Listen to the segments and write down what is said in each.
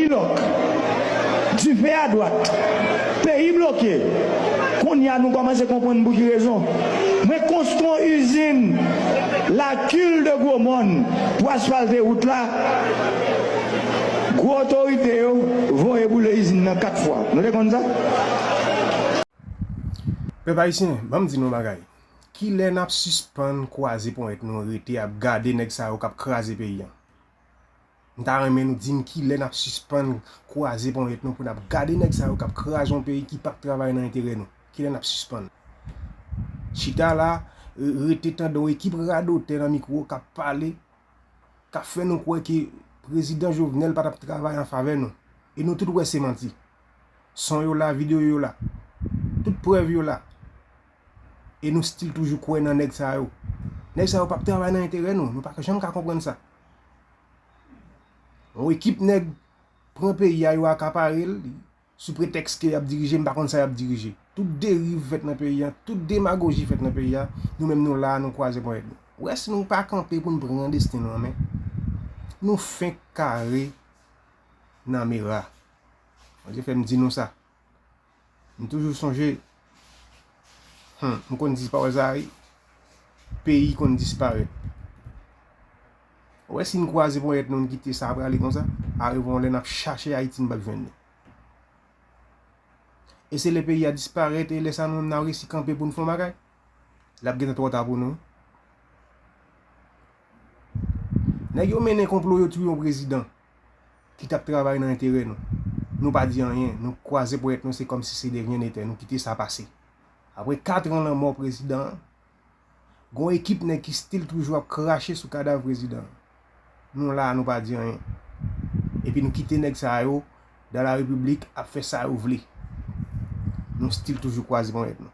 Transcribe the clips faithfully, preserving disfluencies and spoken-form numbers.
Lòk, dife adwat, peyi bloke. Kounye a nou kòmanse konprann pou ki rezon. Mwen konstwi yon izin Lakil de Gwomòn pou asfalte wout la. Gwo otorite yo voye boule izin nan kat fwa. Nou te konn sa? Pèp ayisyen, ban m di nou yon bagay. Kilè n ap sispann kwaze ponyèt nou rete ap gade nèg sa yo k ap kraze peyi a? M ta renmen nou di m kilè n ap sispann kwaze ponyèt nou pou n ap gade nèg sa yo k ap kraze yon peyi ki p ap travay nan enterè nou. Kilè n ap sispann chita la, re- rete tande yon ekip radotè nan mikwo k ap pale, k ap fè nou kwè ke prezidan Jovenel pa t ap travay an favè nou. E nou tout wè se manti. Son yo la, videyo yo la. Tout prèv yo la. E nou still toujou kwè nan nèg sa yo. Nèg sa yo p ap travay nan enterè nou. Nou pa janm ka konprann sa. Yon ekip nèg pran peyi a, yo akapare l sou pretèks ke y ap dirije, m pa konn sa y ap dirije. Tout deriv fèt nan peyi a, tout demagoji fèt nan peyi a, nou menm nou la, nou kwaze ponyèt nou. Ou wè, si nou pa kanpe pou n pran desten nou an men, nou fenk kare nan mera. Bondye fè m di nou sa. M toujou sonje, hmm, m konn di pawòl sa a, wi, peyi konn disparèt. Ou wè, si n kwaze ponyèt nou, n kite sa prale konsa, arive yon lè n ap chache Ayiti, n p ap jwenn li. E se lè peyi a disparèt, e lè sa nou menm n a resi kanpe pou n fè yon bagay, l ap gentan twò ta pou nou. Nèg yo mennen konplo, yo touye yon prezidan ki t ap travay nan enterè nou. Nou pa di anyen, nou kwaze ponyèt nou, se kòmsi se de rien n'était, nou kite sa pase. Apre kat an lanmò prezidan an, gon ekip nèg ki still toujou ap krache sou kadav prezidan an. Nou la, nou pa di anyen. Epi nou kite nèg sa yo, dans la République, ap fè sa yo vle. Nou still toujou kwaze ponyèt nou.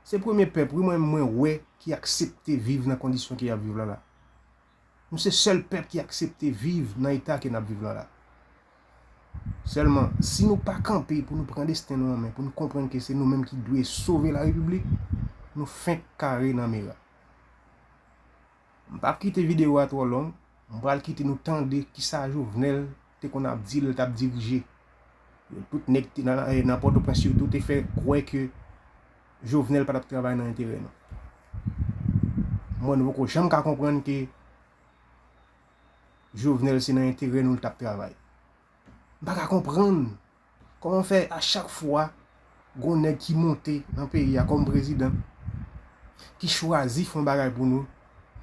Se premye pèp, wi, mwen, mwen wè ki aksepte viv nan kondisyon ke y ap viv la la. Nou se sèl pèp ki aksepte viv nan eta ke n ap viv la la. Sèlman, si nou pa kanpe pou nou pran desten nou an men, pou nou konprann ke se nou menm ki dwe sove la Repiblik, nou fenk kare nan mera. M p ap kite videyo a twò long, m pral kite nou tande kisa Jovenel te konn ap di lè l t ap dirije. Yo tout nèg te nan, nan Pòtoprens sitou te fè kwè ke Jovenel pa t ap travay nan enterè nou. Mwen, nou poko janm ka konprann ke Jovenel se nan enterè nou l t ap travay. M pa ka konprann kòman fè a chak fwa gon nèg ki monte nan peyi a kòm prezidan, ki chwazi fè yon bagay pou nou,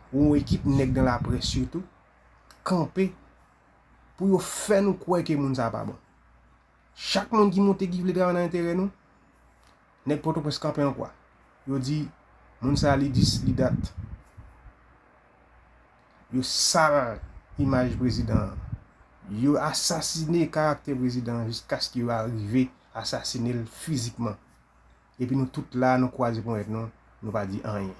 ou yon ekip nèg nan laprès sitou, kanpe pou yo fè nou kwè ke moun sa a pa bon. Chak moun ki monte ki vle travay nan enterè nou, nèg Pòtoprens kanpe an kwa. Yo di, moun sa a li dis, li dat. Yo sal imaj prezidan an. Yo asasine karaktè prezidan an jiskaske yo arive asasine l fizikman. Epi nou tout la, nou kwaze ponyèt nou, nou pa di anyen.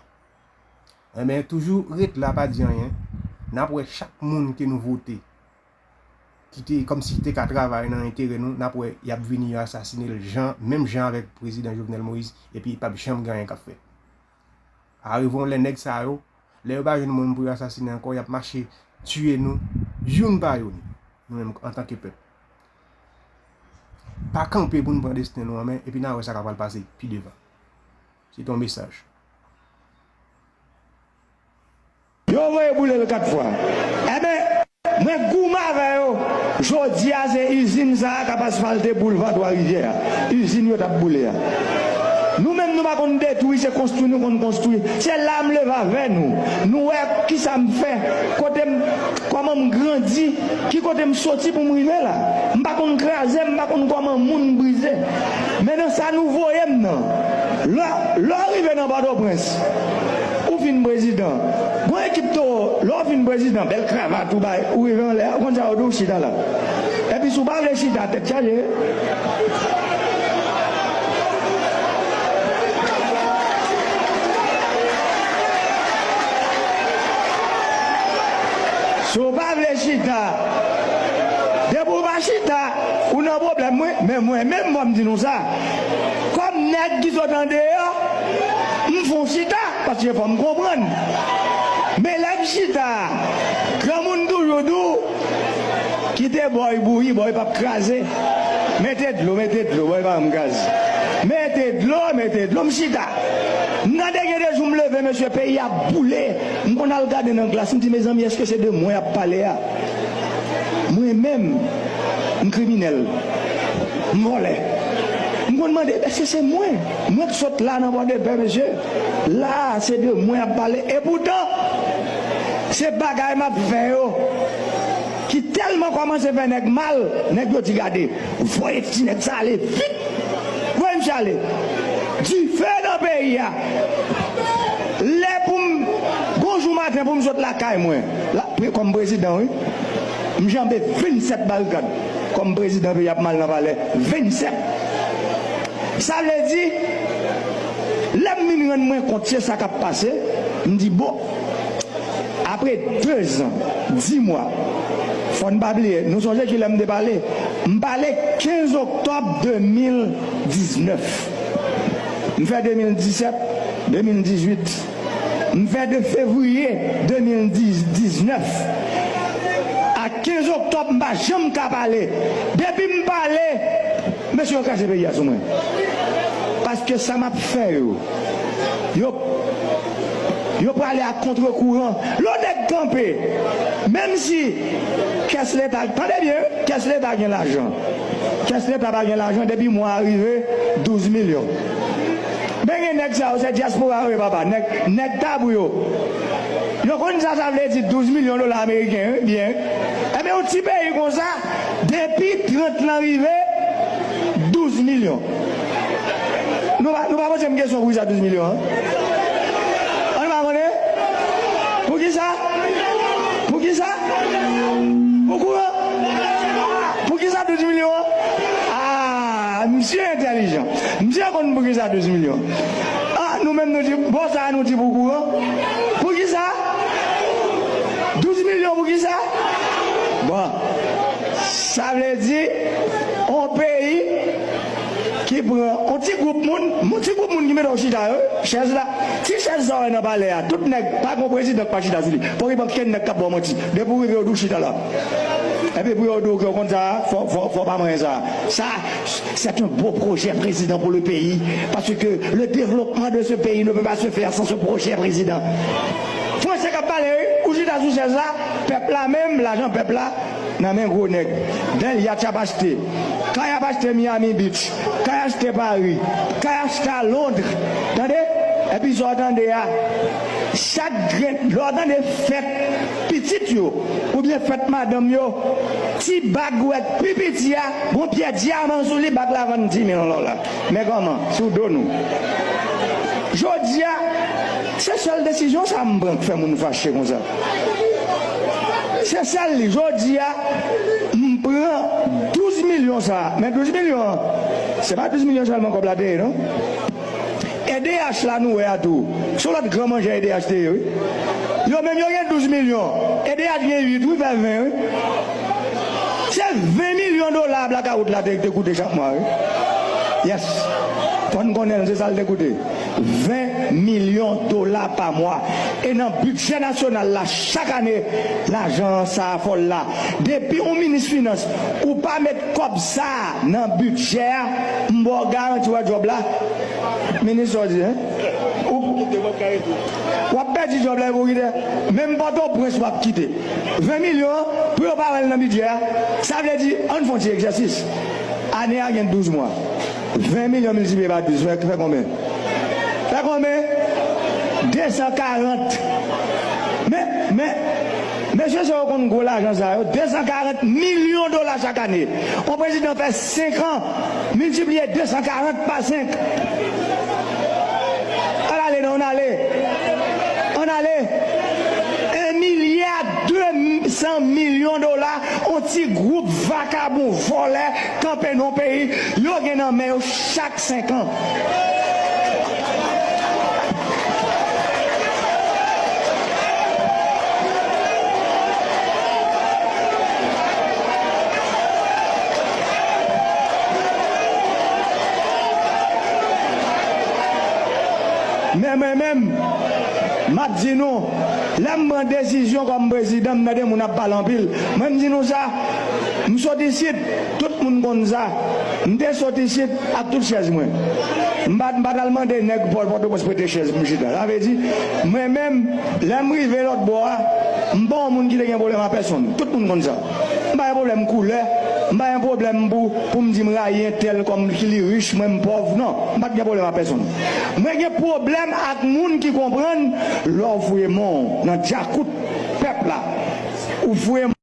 Enben, toujou ret la, pa di anyen. N ap wè chak moun ke nou vote ki te kòmsi te ka travay nan enterè nou, n ap wè y ap vini, y ap asasine l jan, menm jan avèk prezidan Jovenel Moïse, epi p ap janm gen anyen k ap fèt. Arive yon lè nèg sa yo, lè yo pa jwenn moun pou yo asasinen ankò, y ap mache tiye nou, youn pa youn, nou menm antanke pèp. Pa kanpe pou n pran desten nou an men, epi n a wè sa k ap pral pase pi devan. Se te yon mesaj. Yo voye boule l kat fwa. Enben, mwen goumen avè yo. Jodi a, se izin sa a k ap asfalte boulva Twa Rivyè a. Izin yo t ap boule a. Nou menm, nou pa konn detwi, se konstwi nou konn konstwi. Se la m leve avè nou. Nou wè kisa m fè, kote m, kòman m grandi, ki kote m soti pou m rive la. M pa konn kraze, m pa konn kòman moun brize. Men nan sa nou voye m nan, lè, lè w rive nan Pòtoprens, ou fin prezidan. Gon ekip towo, lè w fin prezidan, bèl kravat ou bay, ou rive anlè a, ou konn sa yo di w, chita la. Epi si w pa vle chita, tèt chaje. Si w pa vle chita, depi w pa chita, ou nan pwoblèm, wi. Men mwen menm, fò m di nou sa. Kòm nèg ki sot andeyò, m fè yon chita, paske fò m konprann. Men lè m chita, granmoun toujou di w, Kite bòy bouyi, bòy p ap kraze. Mete dlo, mete dlo, bòy pa janm kraze. Mete dlo, mete dlo, m chita. M tande gen de jou m leve, mesye, peyi a boule. M konn al gade nan glas, m di, mezanmi, èske se de mwen y ap pale a? Mwen menm, m kriminèl, m vòlè. M konn mande, èske se mwen? Mwen k sot la nan Pòdepè, mesye. La a, se de mwen y ap pale. Epoutan, se bagay m ap fè yo ki tèlman kòmanse fè nèg mal, nèg yo di, gade, voye ti nèg sa ale vit. Voye misye ale. Dife nan peyi a. Lè pou m, gon jou maten pou m sot lakay mwen, la, pre-, kòm prezidan, wi, m janbe vennsèt barikad. Kòm prezidan, peyi ap mal nan palè. Vennsèt. Sa vle di, lè m vin rann mwen kont se sa k ap pase, m di, bon, apre dezan, dis mwa, fò n pa bliye, nou sonje ki lè m te pale? M pale kenz oktòb de mil diznèf. M fè de mil disèt, de mil dizuit. M fè de fevriye de mil diznèf a kenz oktòb, m pa janm ka pale. Depi m pale, mesye yo kraze peyi a sou mwen. Paske sa m ap fè yo, yo, yo prale a kontre kouran. Lè yon nèg kanpe, menm si kès leta, tande byen, kès leta gen lajan. Kès leta pa gen lajan, depi mwa a rive, douz milyon. Men gen nèg sa yo, se dyaspora yo ye, papa. Nèg, nèg tabou yo. Yo konn sa sa vle di douz milyon dola ameriken, wi, byen. Enben, yon ti peyi konsa, depi trant lan rive, douz milyon. Nou pa, nou pa poze m kesyon pou kisa douz milyon an? An nou pa konnen? Pou kisa? Pou kisa? Pou kouran? Pou kisa douz milyon an? Ah, misye entèlijan. Misye konn pou kisa douz milyon. Ah, nou menm nou di, bò sa a nou di pou kouran. Pou kisa? Douz milyon pou kisa? Bon, sa vle di, on peyi ki pran on ti gwoup moun, on ti gwoup moun ki mete w chita yo, chèz la, ti chèz sa w wè nan palè a, tout nèg, pa gon prezidan k pa chita sou li. Poko gen okenn nèg k ap ba w manti. Depi w rive, yo di w chita la. Epi pou yo di w ke w konn sa, fò, fò, fò w pa manyen sa. Sa, c'est un beau projet, président, pour le pays, parce que le développement de ce pays ne peut pas se faire sans ce projet, président. Fransè k ap pale, wi, ou chita sou chèz la, pèp la menm, lajan pèp la, nan men gwo nèg. Dèlyat y ap achte. Kay ap achte Miami Beach. Kay achte Paris. Kay achte a Londres. Tande? Epi sa w tande a, chak grenn, lè w tande fèt pitit yo, oubyen fèt madanm yo, ti bag ou wè k pi piti a, gon pyè dyaman sou li, bag la vann dis mil dola. Men kòman? Sou do nou. Jodi a, se sèl desizyon sa a m pran k fè moun fache konsa. Se sèl li. Jodi a, m pran douz milyon sa a. Men douz milyon an, se pa douz milyon sèlman kòb la te ye, non. E D H la nou wè a tou. Se yon lòt gran manjè E D H te ye, wi. Yo menm yo gen douz milyon. E D H gen uit, wi, fè ven, wi. Se ven milyon dola blakawout la te, te koute chak mwa, wi. Yes. Fò n konnen l, se sa l te koute. Ven milyon dola pa mwa. E nan bidjè nasyonal la, chak ane, lajan sa a fò l la. Depi yon minis finans, ou pa met kòb sa a nan bidjè a, m ba w garanti, w wè djòb la, minis sa w di, en? Ou, w ap pèdi djòb la epi w kite. Menm Pòtoprens w ap kite. Ven milyon an, pou yo pa wè l nan bidjè a, sa vle di, ann fè yon ti egzèsis. Ane a gen douz mwa. Ven milyon miltipliye pa douz, fè, fè konbyen? Fè konbyen? De san karant. Men, men, mesye sa yo konn gwo lajan sa yo, de san karant milyon dola chak ane. Yon prezidan fè senk an, miltipliye de san karant pa senk. Ann ale non, ann ale. Ann ale. Un milliard deux cents millions dola, yon ti gwoup vakabon vòlè kanpe nan yon peyi, yo gen nan men yo chak senk an. Men mwen menm, m ap di nou, lè m pran desizyon kòm prezidan, m tande moun ap pale anpil. Mwen, m di nou sa, M sot isit, tout moun konn sa. M te sot isit ak tout chèz mwen. M pa, m pa t al mande nèg Pò-, Pòtoprens prete chèz pou m chita. Sa vle di, mwen menm, lè m rive lòt bò a, m pa yon moun ki te gen pwoblèm ak pèsonn. Tout moun konn sa. M pa gen pwoblèm koulè, m pa gen pwoblèm pou, pou m di m rayi entèl kòm ki li rich, mwen m pòv. Non, m pa t gen pwoblèm ak pèsonn. Mwen gen pwoblèm ak moun ki konprann lè w voye men w nan djakout pèp la, ou voye